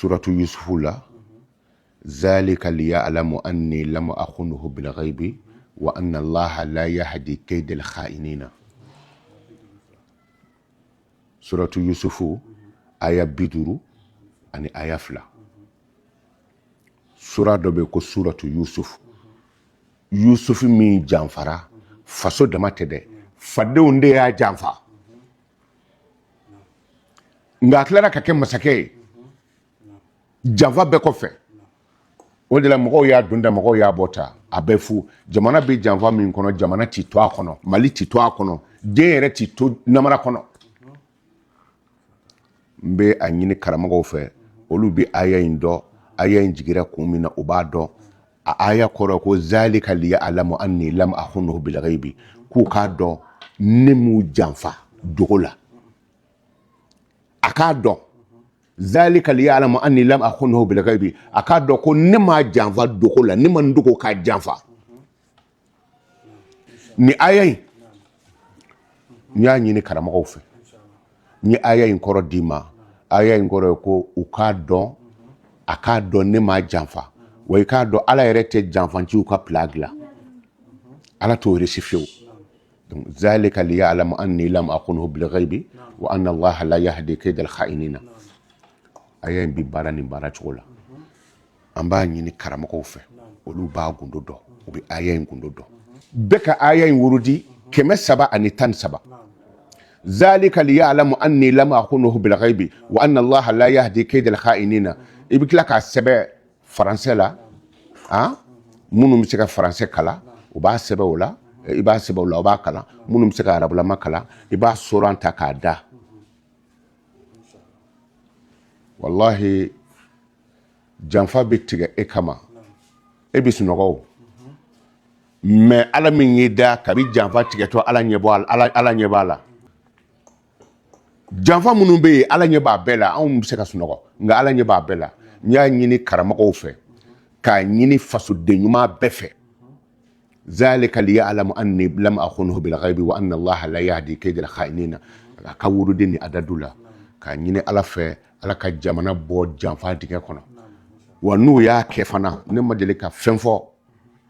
Suratu Yusufu la, zalika liya'lamu anni lam akhunhu bil ghaibi wa anna Allaha la yahdi kaydal kha'inina. Suratu Yusufu, aya 50 ani aya 2. Sura dɔ bɛ ko suratu Yusuf. Yusufu min janfara, faso dama tɛ dɛ, fadenw de y'a janfa, nka a tilara ka kɛ masakɛ ye janfa bɛɛ kɔfɛ. O de la mɔgɔw y'a don da, mɔgɔw y'a bɔ ta, a bɛ fu. Jamana bɛ janfa min kɔnɔ, jamana ti to a kɔnɔ, Mali ti to a kɔnɔ, den yɛrɛ ti to namara kɔnɔ. N bɛ a ɲini karamɔgɔw fɛ, olu bɛ aya in dɔn. Aya in jigira kun min na, u b'a dɔn. A aya kɔrɔ ko zalika liya'lamu anni lam akhunhu bil ghaibi, k'u k'a dɔn ne m'u janfa dogo la. A k'a dɔn, zalika liya'lamu anni lam akhunhu bil ghaibi, a k'a dɔn ko ne m'a janfa dogo la, ne ma n dogo k'a janfa. Ni aya in, n y'a ɲini karamɔgɔw fɛ, n ye aya in kɔrɔ d'i ma. Aya in kɔrɔ ye ko u k'a dɔn, a k'a dɔn ne m'a janfa. Wa i k'a dɔn, Ala yɛrɛ tɛ janfanciw ka plan dilan, Ala t'o réussi fiyewu. Donc zalika liya'lamu anni lam akhunhu bil ghaibi wa anna Allaha la yahdi kaydal kha'inina. Aya in bi baara nin baara cogo la. An b'a ɲini karamɔgɔw fɛ, olu b'a gundo dɔn, u bɛ aya in gundo dɔn. Bɛɛ ka aya in wurudi 313, zalika liya'lamu anni lam akhunhu bil ghaibi wa anna Allaha la yahdi kaydal kha'inina. I bɛ tila k'a sɛbɛn faransɛ la. Ah, minnu bɛ se ka faransɛ kalan, u b'a sɛbɛn o la. I b'a sɛbɛn o la, u b'a kalan. Minnu bɛ se ka arabulama kalan, i b'a soran ta k'a da. Walahi, janfa bɛ tigɛ e kama, e bɛ sunɔgɔ o. Mais Ala min y'i da, kabi janfa tigɛtɔ, Ala ɲɛ bɔ ala, Ala ɲɛ b'a la. Janfa minnu bɛ yen, Ala ɲɛ b'a bɛɛ la. Anw bɛ se ka sunɔgɔ, nka Ala ɲɛ b'a bɛɛ la. N y'a ɲini karamɔgɔw fɛ, k'a ɲini fasoden ɲuman bɛɛ fɛ, zalika liya'lamu anni lam akhunhu bil ghaibi wa anna Allaha la yahdi kaydal kha'inina. A ka wurudi ni adadu la, k'a ɲini Ala fɛ, Ala ka jamana bɔ janfa dingɛ kɔnɔ. Wa n'u y'a kɛ fana, ne ma deli ka fɛn fɔ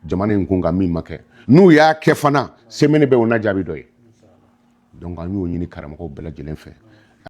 jamana in kun kan min ma kɛ. N'u y'a kɛ fana, semaine bɛ o na jaabi dɔ ye. Donc an y'o ɲini karamɔgɔw bɛɛ lajɛlen fɛ.